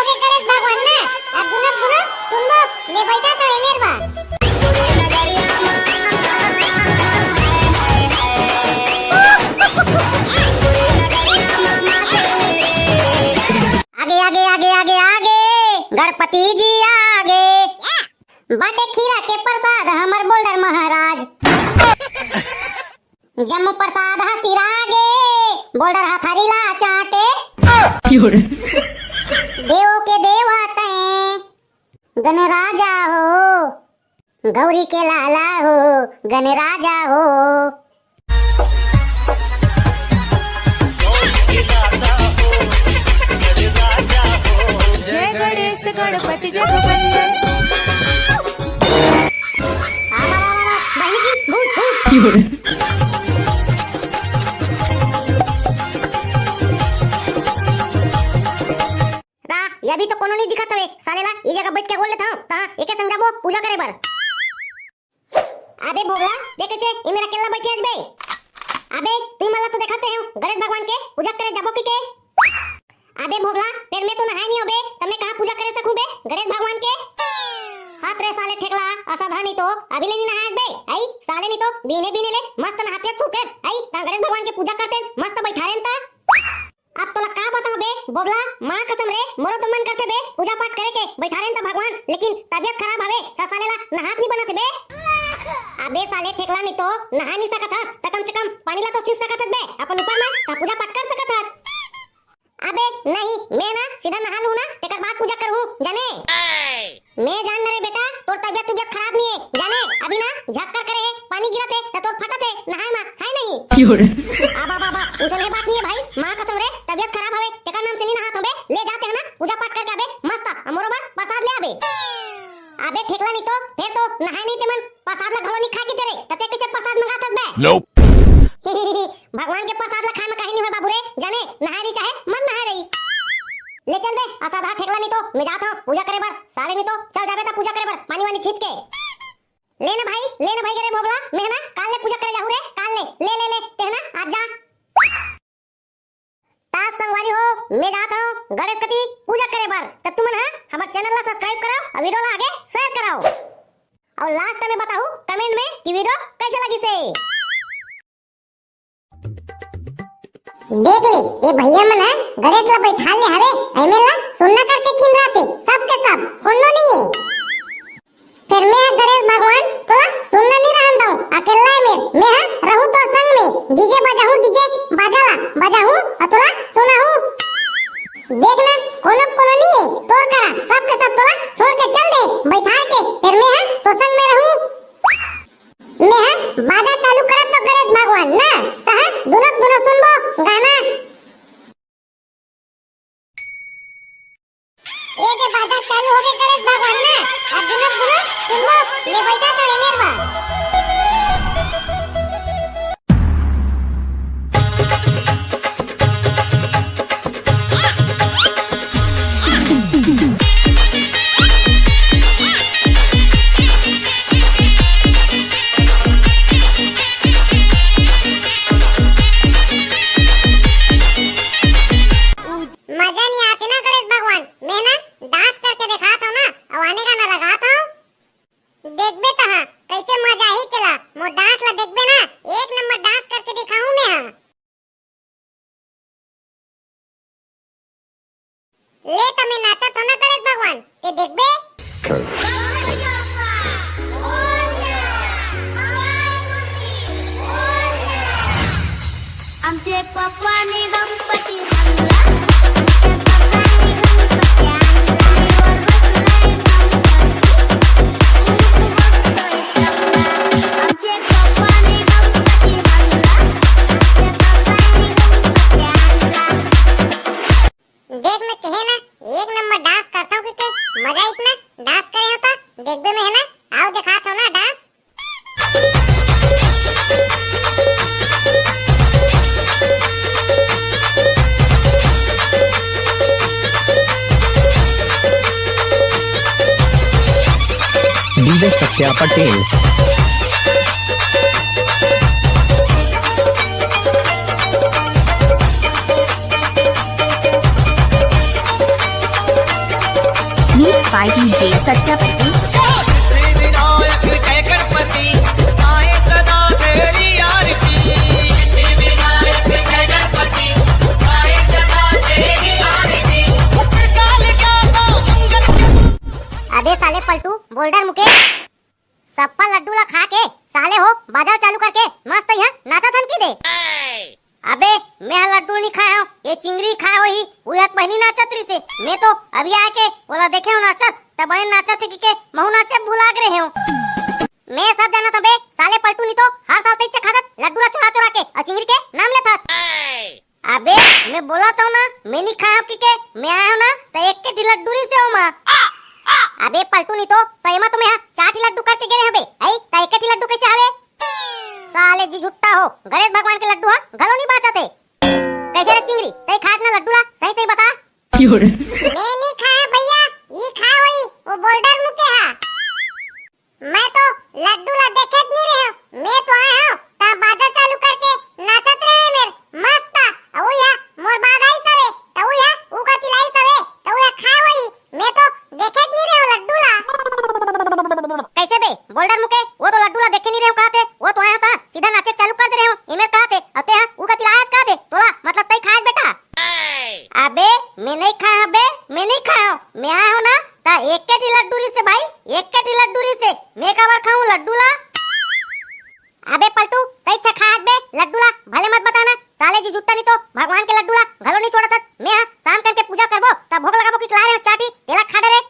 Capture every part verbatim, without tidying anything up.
के गणेश भगवान ना, अब दुनो दुनो सुनबो, मैं बैठा तो एमेर बा। आगे, आगे, आगे, आगे, आगे, गणपति जी आगे। बाटे खीरा के प्रसाद हमर बोल्डर महाराज। जम्मो प्रसाद ह सिरागे, बोल्डर ह थारी ला चाटे। देवो के देवा तैं गणराजा हो, गौरी के लाला हो, गणराजा हो। जय गणेश गणपति जगवंदन। आ, आ, आ, आ, बहिनी की भूत, भूत। रा, ये भी तो कोनो नहीं दिखत हवे। साले ला, ये जगह बैठ के बोल लेता हूँ। तहाँ, एके संग जाबो, पूजा करे बर। अबे भोगला, देखे छे, इमेर अकेला बैठे आज बे। अबे, तुम मला तो देखाते हो, गणेश भगवान के पूजा करे जाबो की के? अबे भोगला, फेर मैं तो नहाए नहीं हो बे, तब मैं कहाँ पूजा करे सकूं बे, गणेश भगवान के? हाथ रे साले ठेकला, असावधानी तो, अभी ले नहीं नहाए बे, आई, साले नहीं तो, बीने बीने ले, मस्त नहाते सूखे, आई, ता गणेश भगवान के पूजा करते, मस्त बैठा रहता। अब तोला का बताओ बे, बोबला, माँ कसम रे, मोरो तो मन करथे बे, पूजा पाठ करे के, बैठारेन त भगवान, लेकिन तबियत खराब हवे, त साले ला नहात नहीं बनत हे बे। अबे साले ठेकला नहीं तो, नहा नहीं सकत हस, त कम से कम पानी ला तो छींच सकत हस बे, अपन ऊपर में, त पूजा पाठ कर सकत हस। अबे नहीं, मैं ना सीधा नहा लूँ ना, तेकर बाद पूजा करूँ, जाने? मैं जान न रे बेटा, तोर तबियत तुबियत खराब नहीं है, जाने? अभी ना झक्कर करे है, पानी गिरत है, त तोर फटत है, नहाए मा, है नहीं? क्यों रे? आ बाबा, बाबा, उसन के बात नहीं है भाई, माँ कसम रे, तबियत खराब हवे, तेकर नाम से नहीं नहात हवे, ले जाते है ना, पूजा पाठ करके आबे, मस्त, अमरो बर प्रसाद ले आबे। अबे ठेकला नहीं तो, फिर तो नहाए नहीं ते मन, प्रसाद ला घलो नहीं खा के तेरे, तते कैसे प्रसाद मंगात हस बे? Nope। भगवान के प्रसाद ला खाए में कहीं नहीं होय बाबू रे, जाने, नहाए रही चाहे मन नहाए रही। ले चल बे, असाधा ठेकला नहीं तो, मैं जात हूँ पूजा करे बर, साले नहीं तो, चल जाबे त पूजा करे बर, पानी वानी छींच के। ले ना भाई, ले ना भाई, करे भोगला, मैं है ना, काल ले पूजा करे जाहू रे, काल ले, ले, ले, ले, ते है ना, आज जा। ता संगवारी हो, मैं जात हूँ गणेश कती पूजा करे बर, त तुमन हा हमर channel ला subscribe करो और video ला आगे share करो। और last में बताहू comment में कि video कैसे लगी से। देख ले, ये भैया मन ह गणेश ला बैठा ले हवे, एमे ला सुन्ना करके किंदराथे, सब के सब, कोनो नहीं है। फेर मैं ह गणेश भगवान तोला सुन्ना नहीं रहन दऊं, अकेला है मेर, मैं ह रहूं तो संग में, DJ बजाहूं, DJ बाजा ला बजाहूं, और तोला सुनाहूं। देख ना, कोनो कोनो नहीं है, तोर करा, सब के सब तोला छोड़ के चल दे, बैठा के, फेर मैं ह तो संग में रहूं। मैं ह बाजा चालू करत तो गणेश भगवान ना, तहाँ दुनो दुनो सुनबो गाना। ए दे बाजा चालू हो गए गणेश भगवान ना, अब दुनो दुनो सुनबो, मैं बैठा तो एमेर बा। मजा नहीं आते ना गणेश भगवान, मैं ना dance करके दिखात हूँ ना, और आने गाना लगात हूँ। देखबे तहाँ कैसे मजा ही चला, मोर dance ला देखबे ना, एक नंबर dance करके दिखाऊं मैं हाँ। ले त मैं नाचत हो ना गणेश भगवान, ते देखबे। आमचे पप्पा ने गणपती आणला, आमचे पप्पा ने गणपती आणला, देवावर बसलाय गणपती, खूप मस्त आहे चांगला. आमचे पप्पा ने गणपती आणला, आमचे पप्पा ने गणपती आणला. देख मैं कहे ना, एक नंबर dance करता हूँ, के मजा इसमें dance करे हो तो देखबे मैं है ना, आओ दिखात हो ना dance। DJ Satya Patel. by D J Satya Patty। Siddhi Vinayak जय गणपति, आए सदा तेरी आरती। सिद्धि विनायक जय गणपति, आए सदा तेरी आरती। काल ज्ञाता मंगल। अबे साले पलटू, बोल्डर मुकेश, सप्पा लड्डू ला खा के साले हो बाजा चालू करके मस्त यहाँ नाचत हन की दे। अबे, मैं ह लड्डू नी खाए हव, ये चिंगरी खाए होही, उही ह पहिली नाचत रहिसे। मैं तो अभी आके ओला देखे हव नाचत, त बने नाचत हे कि के महू नाचे भुला गे रहे हव। मैं सब जानत हव बे, साले पलटू नी तो हर साल तइच खाथस लड्डू ला चोरा चोरा के, अउ चिंगरी के नाम लेथस। अबे, मैं बोलत हव ना, मैं नी खाए हव कि के, मैं आए हव ना, त एक के ठी लड्डू रहिसे ओमा। अबे पलटू नी तो, त एमा तो मैं ह चार ठी लड्डू करके गे रहे हव बे, अई, त एक के ठी लड्डू कइसे हवे? साले जी झुट्टा हो, गणेश भगवान के लड्डू ह घलो नी बाचत हे। कइसे रे चिंगरी, तैं खास ना लड्डू ला, सही सही बता। मैं नी खाए भैया, ई खाए होही, वो बोल्डर मुके हा। मैं तो लड्डू ला देखे नी रहे हव, मैं तो आए हव, त बाजा चालू करके नाचत रहे मेर, मस्त, अउ या मोर बाद आइस हवे, त उही ह उका चिल्लाइस हवे, त उही ह खाए होही, मैं तो देखे नी रहे हव लड्डू ला। कइसे बे, बोल्डर मुके, वो तो लड्डू ला देखे नी रहे हव कहत हे, वो तो आए हव त सीधा नाचे चालू कर दे रहे हव, एमेर कहत हे, अउ तैं ह उका चिल्लाए हस कहत हे, तोला मतलब तैं खाए हस बेटा। अबे, मैं नइ खाए हव बे, मैं नइ खाए हव, मैं आए हव ना, त एक के ठी लड्डू रहिसे भाई, एक के ठी लड्डू रहिसे, मैं काबर खाहूं लड्डू ला? अबे पलटू, तैं अच्छा खाए हस बे लड्डू ला, भले मत बता ना, साले जी झुट्टा नी तो भगवान के लड्डू ला घलो नी छोड़त हस। मैं ह शाम करके पूजा करबो, त भोग लगाबो कि लाए रहे हव चार ठी, तेला खा डरे।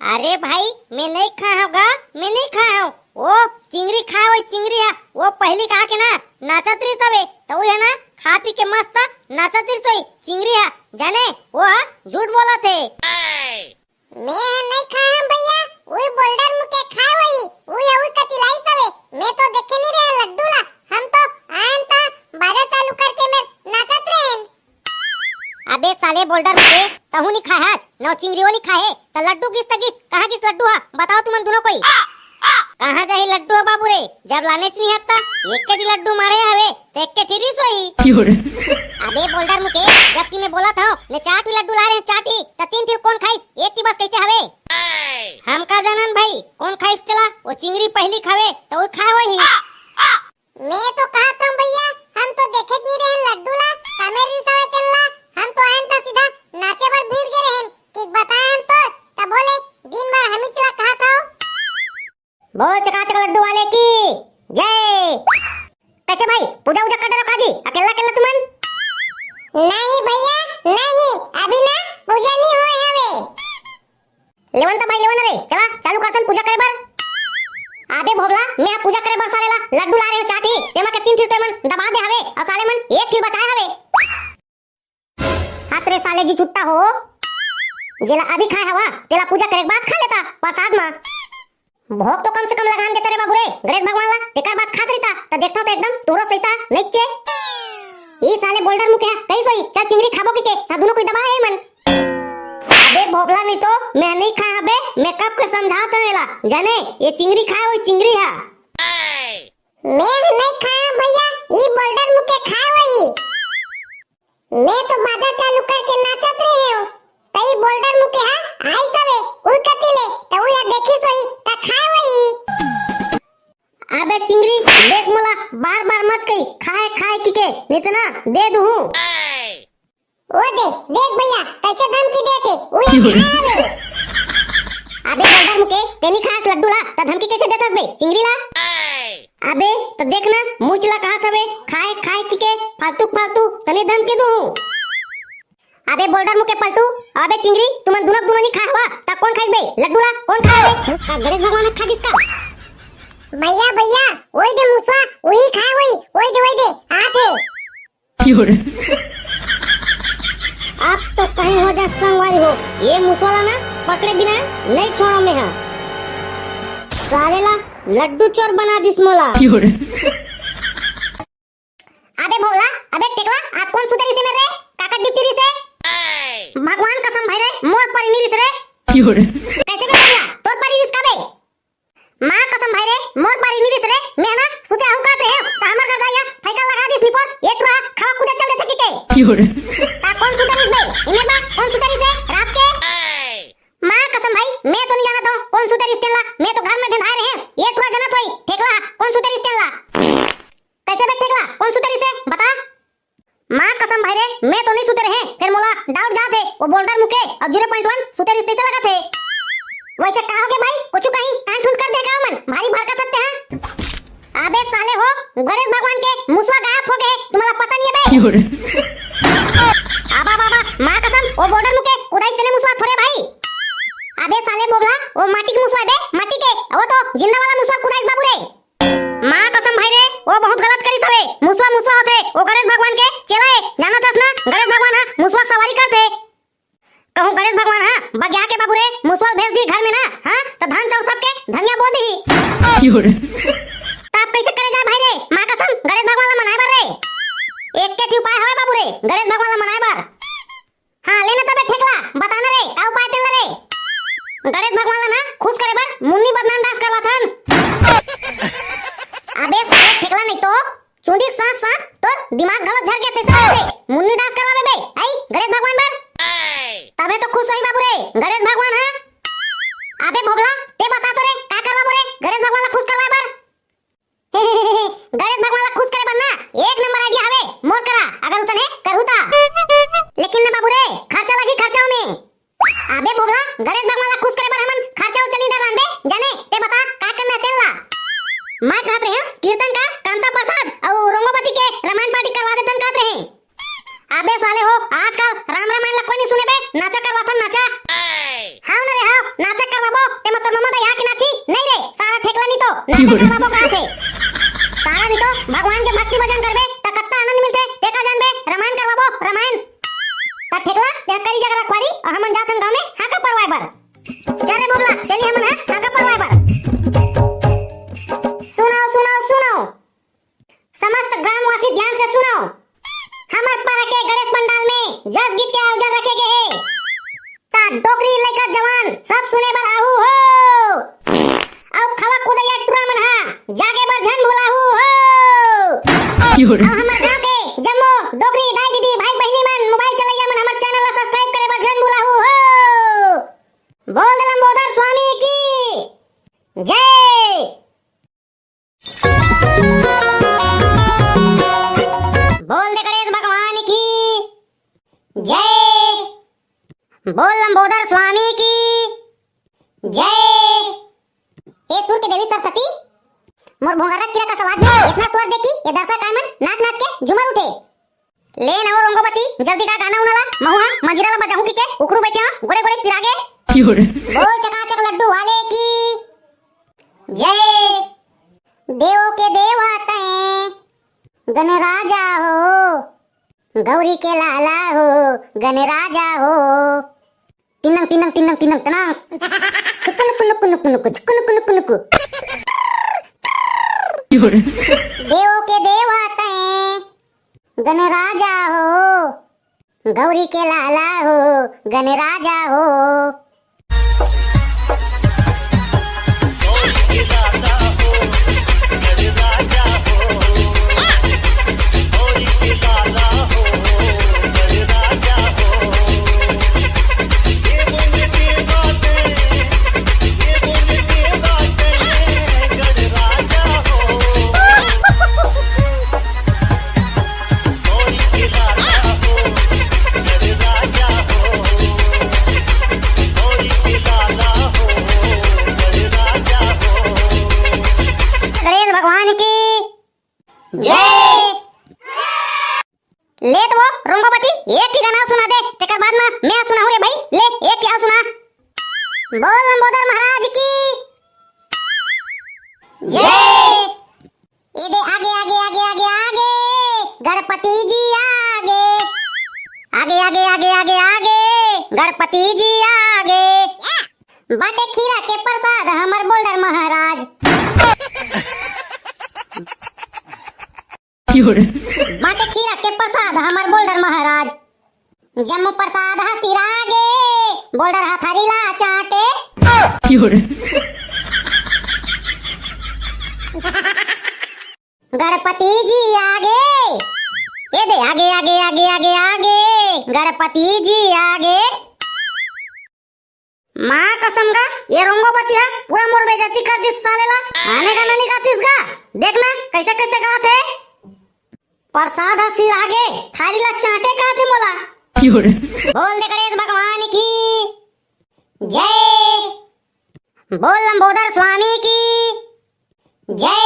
अरे भाई, मैं नइ खाए हव गा, मैं नइ खाए हव। ओ, चिंगरी खाए होही चिंगरी हा, वो पहिली कहा के ना, नाचत रहिस हवे, त उही ह ना, खा पी के मस्त नाचत रहिस होही चिंगरी हा, जाने, वो ह झूठ बोलत हे। मैं ह नइ खाए हव भैया, उही बोल्डर मुके खाए होही, उही ह उका चिल्लाइस हवे, मैं तो देखे नी रहे लड्डू ला, हम तो आएन त बाजा चालू करके मेर नाचत रहेन। अबे साले बोल्डर मुके, तहूं नी खाए हस, न वो चिंगरी वो नी खाए हे, त लड्डू गिस त गिस, कहां गिस लड्डू हा? बताओ तुमन दूनों कोई। कहां जाही लड्डू हा बाबू रे, जब लानेच नी हस त, एक के ठी लड्डू मारे हवे, त एक के ठी रहिस होही। अबे बोल्डर मुके, जब कि मैं बोलत हव, ने चार ठी लड्डू लाए रहे हव चार ठी, त तीन ठी कोन खाइस, एक ठी बस कइसे हवे? हम का जानन भाई, कोन खाइस तेला, वो चिंगरी पहिली खावे, त वो खाए होही। मैं तो कहत हव भैया, हम तो देखे नी रहेन लड्डू ला, त मेर रिस हवे तेन ला, हम तो आएन त सीधा नाचे बर भिड़ गे रहेन, कि बताएन तो, त बोले, दिन भर हमीच ला कहत हव। बोल चकाचक लड्डू वाले की जय। कइसे भाई, पूजा उजा कर डरो का जी, अकेला अकेला तुमन? नहीं भैया, नहीं, अभी ना पूजा नी होए हवे। लेवन त भाई लेवन रे, चला चालू करथन पूजा करे बर। अबे भोभला, मैं ह पूजा करे बर साले ला लड्डू लाए रहे हव चार ठी, तेमा के तीन ठी तो एमन दबा दे हवे, अउ साले मन एक ठी बचाए हवे। हात रे साले जी झुट्टा हो, जेला अभी खाए हवा, तेला पूजा करे के बाद खा लेता प्रसाद मा। भोग तो कम से कम लगान देते रे बाबू रे, गणेश भगवान ला, तेकर बाद खात रहिता, त देखथव त एकदम तोरो सहिता नइचे। ई साले बोल्डर मुके ह, कइसे होही, चल चिंगरी खाबो कि के, हां दूनों कोई दबा हे एमन। अबे भोभला नी तो, मैं नइ खाए हव बे, मैं कब के समझात हव एला, जाने, ये चिंगरी खाए होही चिंगरी हा। मैं नइ खाए हव भैया, ई बोल्डर मुके खाए होही। मैं तो बाजा चालू करके नाचत रहे हव, त ई बोल्डर मुके हा आइस हवे, उही कती ले, त उही ह देखिस होही, त खाए होही। अबे चिंगरी, देख मोला बार बार मत कही, खाए खाए कि के, नितना दे दूहूं। ओ दे, देख भैया, कइसे धमकी देथे, उही ह खाए हवे। अबे बोल्डर मुके, तें नी खास लड्डू ला, त धमकी कइसे देथस बे, चिंगरी ला? अबे, त देख ना, मुच ला कहत हवे, खाए, खाए कि के, फालतू, फालतू, तने धमकी दूहूं। अबे बोल्डर मुके पलटू, अबे चिंगरी, तुमन दूनों दूनों नी खाए हवा, त कोन खाइस बे, लड्डू ला, कोन खाए हवे? का गणेश भगवान खा गिस का? भैया, भैया, ओई दे मुसवा, उही खाए होही, ओई दे, ओई दे, आथे। अब तो कहीं हो जा संगवारी हो, ये मुसवा ला ना पकड़े बिना नइ छोड़ंव मैं हा। साले ला लड्डू चोर बना दिस मोला। अबे भोभला, अबे टेकला, आज कोन सुते रिहिसे मेर रे? काकर ड्यूटी रिहिसे? भगवान कसम भाई रे, मोर परी नी रिहिस रे। कइसे बे भोभला, तोर परी रिहिस का बे? मां कसम भाई रे, मोर परी नी रिहिस रे, मैं ह ना सुते रहूं कहत रहेंव, त हमर घर दाई ह फइका लगा दिस निपोर, ए टुरा खवा कूदे चल देथे कि के। त कोन सुते रिहिस बे? इमे बा, कोन सुते रिहिसे रात के? मां कसम वो बोल्डर मुके अउ जीरो पॉइंट वन सुते रिश्ते से लगत हे। वैसे का होगे भाई, कुछु कहीं कान ठुन कर देगा मन, भारी भड़का सकते हैं। अबे साले हो, गणेश भगवान के मुसवा गायब हो गए, तुम्हारा पता नहीं है बे? अबा बाबा, माँ कसम, वो बोल्डर मुके कुदाई तेने मुसवा थोरे भाई। अबे साले बोगला, वो माटी के मुसवा बे, माटी के, वो तो जिंदा वाला मुसवा कुदाई बाबू रे। माँ कसम भाई रे, वो बहुत गलत करिस हवे। मुसवा मुसवा होथे, वो गणेश भगवान के चेला ए। जानत हस ना, गणेश भगवान ह मुसवा के सवारी करथे। कहूँ गणेश भगवान ह बगिया के बाबू रे मुसवा भेज दी घर में ना, हाँ, त धान चाउर सबके धनिया बो दिही। त अब कैसे करे जाए भाई रे? माँ कसम, गणेश भगवान ला मनाए बर रे एक के ठी उपाय हवे बाबू रे, गणेश भगवान ला मनाए बर। हाँ, ले ना तबे ठेकला, बता ना रे, का उपाय तेला रे? गणेश भगवान ला ना खुश करे बर मुन्नी बदनाम डांस करवाथन। अबे साले ठेकला नहीं तो चुंदी साथ साथ तोर दिमाग घलो झर गया तैसे करथे। मुन्नी डांस करवाबे बे, आई गणेश भगवान बर। तबे तो खुश होई बाबू रे, गणेश भगवान ह। अबे भोगला, ते बता तो रे, का करवाबो रे, गणेश भगवान ला खुश करवाए बर? गणेश भगवान ला खुश करे बर ना एक नंबर आइडिया हवे मोर करा, अगर उतने करहू ता। लेकिन ना बाबू रे, खर्चा लगी खर्चा में। अबे भोगला, गणेश भगवान ला खुश करे बर हमन खर्चा उर्चा नहीं डरान बे, जाने ते बता का करना है तेल ला। मैं कहत रहे कीर्तन का कांता प्रसाद अउ रोंगोपति के रामायण पार्टी करवा देथन कहत रहे। अबे साले हो, आजकल राम रामायण ला कोई नहीं सुने बे, नाचा करवाथन नाचा। हाव ना रे हाव, नाचा करवाबो, ते मतलब ममा दा यहाँ के नाची? नहीं रे, सारा ठेकला नहीं तो, नाचा करवाबो कहा थे। सारा नहीं तो, भगवान के भक्ति भजन करबे, त कत्ता आनंद मिलथे, ते का जानबे, रामायण करवाबो, रामायण। त ठेकला, ते करी जगह रखवारी, अउ हमन जाथन गाँव में, हाका परवाए बर। चल रे बोबला, चली हमन, हाँ, हाका परवाए बर। सुनाओ, सुनाओ, सुनाओ। समस्त ग्रामवासी ध्यान से सुनो, हमर पारा के गणेश पंडाल में जस गीत के आयोजन रखे गए हे। ता डोकरी लइका जवान सब सुने बर आहू हो। अउ खवा कुदैया टुरा मन हा जागे बर झन भुलाहू हो। अउ हमर गांव के जम्मो डोकरी दाई दीदी भाई बहिनी मन मोबाइल चलैया मन हमर चैनल ला सब्सक्राइब करे बर झन भुलाहू हो। बोल दे लंबोदर स्वामी की जय। बोल दे गणेश भगवान की जय। बोल लंबोदर स्वामी की जय। ए सुर के देवी सरस्वती, मोर भोंगरा कीरा का सवाद में इतना स्वर दे कि ये दर्शक आय मन नाच नाच के झूमर उठे। ले ना वो रोंगोपति, जल्दी का गाना उना ला, महू हा मंजीरा ला बजाहूं कि के उखड़ू बैठे हा, गोड़े गोड़े पिरागे। बोल चकाचक लड्डू वाले की जय। देवों के देवा तैं गणराजा हो, गौरी के लाला हो, गणराजा हो। टिनंग टिनंग टिनंग टिनंग टनांग। छुक नुक नुक नुक नुक, छुक नुक नुक नुक। देवों के देवा तैं गणराजा हो, गौरी के लाला हो, गणराजा हो। गणेश भगवान की जय। ले तो वो रोंगोपति एक ही गाना सुना दे, तेकर बाद में मैं सुनाहूं रे भाई। ले एक क्या सुना। बोल लंबोदर महाराज की जय। ए दे आगे आगे आगे आगे आगे गणपति जी आगे। आगे आगे आगे आगे आगे गणपति जी आगे। बाटे खीरा के प्रसाद हमर बोल्डर महाराज। बाटे खीरा के प्रसाद हमर बोल्डर महाराज। जम्मो प्रसाद ह सिरागे, बोल्डर ह थारी ला चाटे। गणपति जी आगे, ए दे आगे आगे आगे आगे आगे, गणपति जी आगे। माँ कसम गा, ये रोंगोपति ह पूरा मोर बेइज्जती कर दिस साले ला। आने गाना नहीं गातिस गा, देख ना कैसे कैसे गात हे। प्रसाद ह सिरागे, थारी ला चाटे कहत हे मोला। बोल दे गणेश भगवान की जय। बोल लंबोदर स्वामी की जय।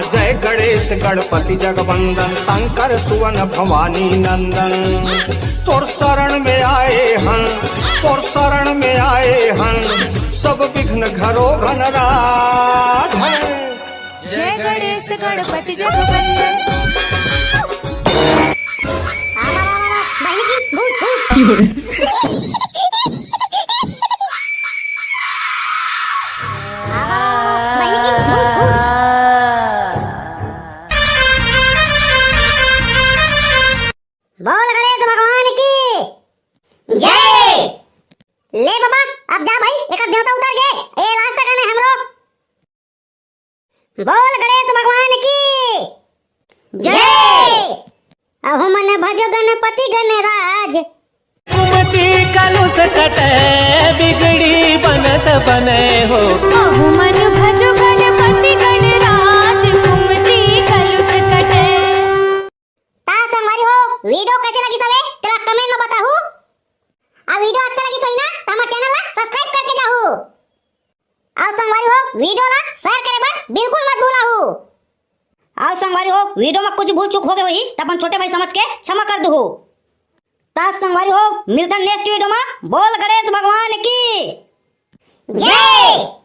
जय गणेश गणपति जगवंदन, शंकर सुवन भवानी नंदन। तोर शरण में आए हन, तोर शरण में आए हन, सब विघ्न घरो घन राज है। जय गणेश गणपति जगवंदन। बहिनी की भूत भूत। बहिनी की भूत भूत। बोल गणेश भगवान की जय। ले बाबा, अब जा भाई, एकर देवता उतर गे। ए लास्ट गाने हमरो। बोल गणेश भगवान की जय। अहु मन भजो गणपति गणराज। कुमति कलुष कटे बिगड़ी बनत बने हो। अहु मन भजो गणपति गणराज, कुमति कलुष कटे। ता संगवारी हो, वीडियो कैसे लगी सबे तेला कमेंट में बताहू। आ वीडियो अच्छा लगी सोई ना, तो हमारे चैनल ला सब्सक्राइब करके जाहू। और संगवारी हो, वीडियो ला शेयर करे बर बिल्कुल मत भूलाहू। और संगवारी हो, वीडियो में कुछ भूल चूक हो गए होही, तो अपन छोटे भाई समझ के क्षमा कर दूहू। ता संगवारी हो, मिलता नेक्स्ट वीडियो में। बोल गणेश भगवान की जय।